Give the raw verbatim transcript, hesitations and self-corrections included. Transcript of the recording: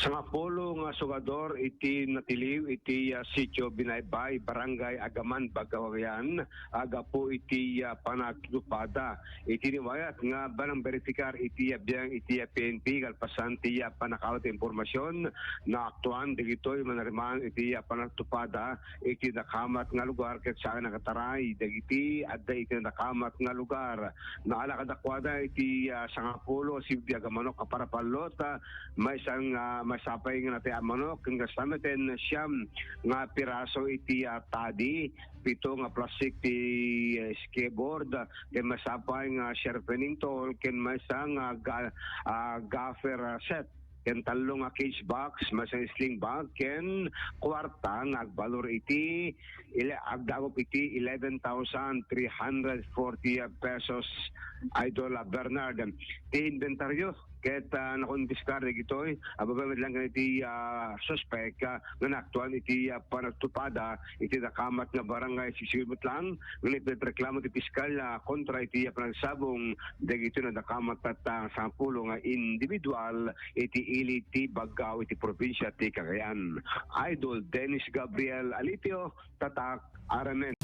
Sangapulo nga sugador iti natiliw iti, ah, Sitio Binaybay, Barangay Agaman, Bagao, Cagayan, a gapu iti, ah, panagtupada. Iti niwayat nga banang beripikar iti, ah, biang iti, ah, P N P, kalpasan ti, ah, pannakaawat ti impormasyon, naaktuan dagitoy manariman iti, ah, panagtupada iti nakamat nga lugar ket saan nakataray dagiti adda iti nakamat nga lugar. Naala kadakuada iti, ah, sangapulo a sibbiag a manok a parapallot, ah, maysa nga, maysa pay nga natay a manok, ken kasta met ti siam nga piraso iti, ah, tadi, pito nga plastik ti, ah, skiboard, ken maysa pay nga sharpening tool, ken maysa nga ga-, ah, gaffer, ah, set, ken tallo nga cage box, maysa nga sling bag, ken kuarta nga agbalor iti ile-, agdagop iti eleven thousand three hundred forty pesos, Idol, ah, Bernard. Ti inventaryo ket, ah, nakonpiskar dagitoy, ah, babaen met lang iti, ah, suspek, ah, nga naaktuan iti, ah, panagtupada iti nakamat nga barangay. Sisiwid met lang nga nagreklamo ti piskal, ah, kontra iti, ah, panagsabong dagitoy nga nakamat tatta sangapulo nga individual iti ili ti Baggao iti probinsia ti Cagayan. Idol Dennis Gabriel Alitio, Tatak R M N.